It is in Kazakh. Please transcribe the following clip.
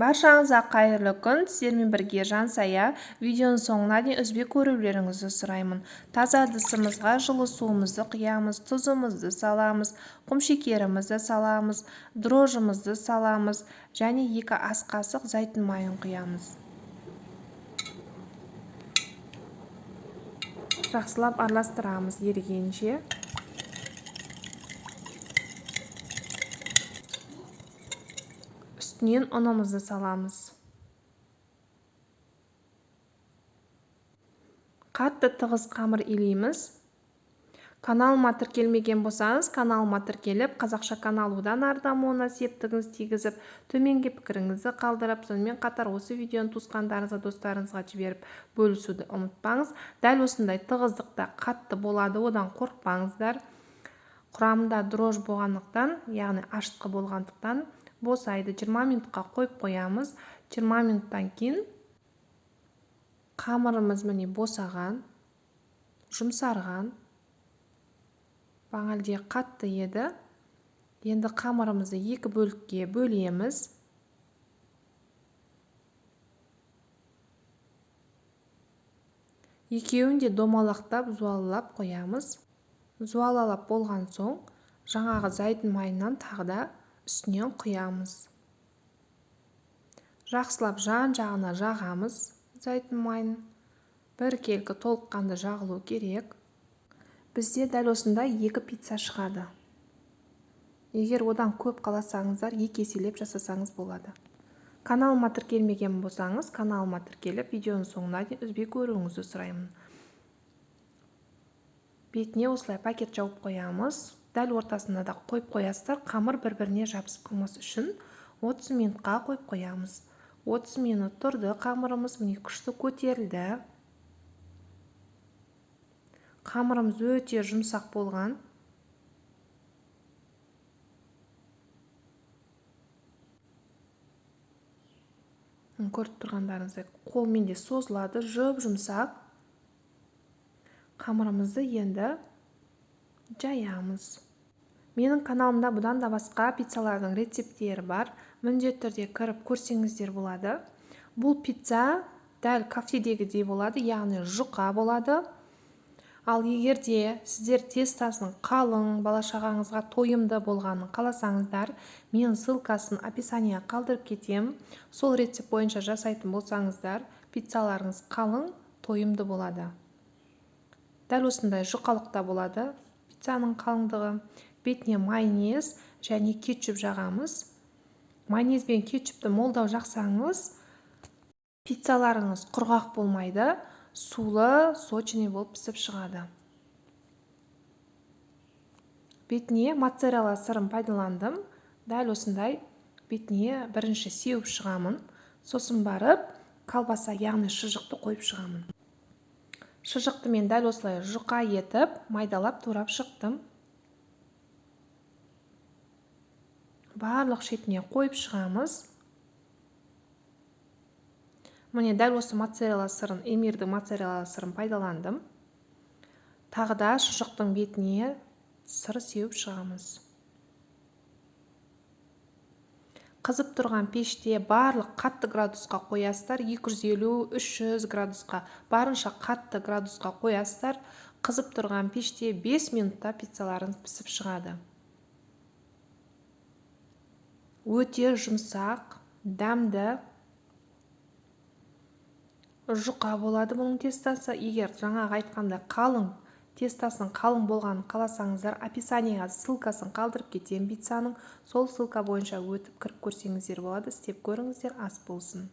Баршаңызға қайырлы күн, сіздермен бірге Жансая. Видеоның соңына дейін үзбей көрулеріңізді сұраймын. Таза ыдысымызға жылы суымызды құямыз, тұзымызды саламыз, құмшекерімізді саламыз, дрожжымызды саламыз және 2 ас қасық зәйтүн майын құямыз. Жақсылап араластырамыз ерігенше. Үстінен ұнымызды саламыз. Қатты тығыз қамыр илейміз. Каналыма тіркелмеген болсаңыз, каналыма тіркеліп, қазақша канал одан ары дамуына септігіңізді тигізіп, төменгі пікіріңізді қалдырып, сонымен қатар осы видеоны туысқандарыңызға, достарыңызға жіберіп бөлісуді ұмытпаңыз. Дәл осындай тығыздықта қатты болады, одан қорықпаңыздар. Құрамында дрожж болғандықтан, яғни ашытқы болғандықтан босайды. 20 минутқа қойып қоямыз. 20 минуттан кейін қамырымыз міне босаған, жұмсарған. Бағана қатты еді. Енді қамырымызды екі бөлікке бөлеміз. Екеуін де домалақтап, зуалалап қоямыз. Зуалалап болған соң, жаңағы зәйтүн майынан тағы да үстінен құямыз. Жақсылап жан-жағына жағамыз зәйтүн майын. Біркелкі толыққанды жағылу керек. Бізде дәл осындай 2 пицца шығады. Егер одан көп қаласаңыздар, 2 еселеп жасасаңыз болады. Каналыма тіркелмеген болсаңыз, каналыма тіркеліп, видеоның соңына дейін үзбей көруіңізді сұраймын. Бетіне осылай пакет жауып қоямыз. Дәл ортасына да қойып қоясыздар. Қамыр бір-біріне жабысып қалмас үшін 30 минутқа қойып қоямыз. 30 минут тұрды қамырымыз, міне күшті көтерілді. Қамырымыз өте жұмсақ болған. Көріп тұрғандарыңыздай қолмен де созылады, жұп-жұмсақ. Қамырымызды енді жаямыз. Менің каналымда бұдан да басқа пиццалардың рецепттері бар. Міндетті түрде кіріп көрсеңіздер болады. Бұл пицца дәл кафедегідей болады, яғни жұқа болады. Ал егер де сіздер тестасының қалың, бала-шағаңызға тойымды болғанын қаласаңыздар, мен ссылкасын описанияға қалдырып кетем. Сол рецепт бойынша жасайтын болсаңыздар, пиццаларыңыз қалың, тойымды болады. Дәл осындай жұқалықта болады пиццаның қалыңдығы. Бетіне майонез және кетчуп жағамыз. Майонез бен кетчупті молдау жақсаңыз, пиццаларыңыз құрғақ болмайды, сулы, сочный болып пісіп шығады. Бетіне моцарелла сырын пайдаландым. Дәл осындай бетіне бірінші сеуіп шығамын. Сосын барып колбаса, яғни шұжықты қойып шығамын. Шұжықты мен дәл осылай жұқа етіп, майдалап турап шықтым. Барлық шетіне қойып шығамыз. Міне дәл осы моцарелла сырын, Эмирдің моцарелла сырын пайдаландым. Тағы да шұжықтың бетіне сыр сеуіп шығамыз. Қызып тұрған пеште барлық қатты градусқа қоясыздар, екі жүз елу, үш жүз градусқа, барынша қатты градусқа қоясыздар. Қызып тұрған пеште 5 минутта пиццаларыңыз пісіп шығады. Өте жұмсақ, дәмді, жұқа болады бұның тестасы. Егер жаңағы айтқандай қалың тестасының қалың болғанын қаласаңыздар, описанияға ссылкасын қалдырып кетемін пиццаның. Сол ссылка бойынша өтіп кіріп көрсеңіздер болады, істеп көріңіздер, ас болсын.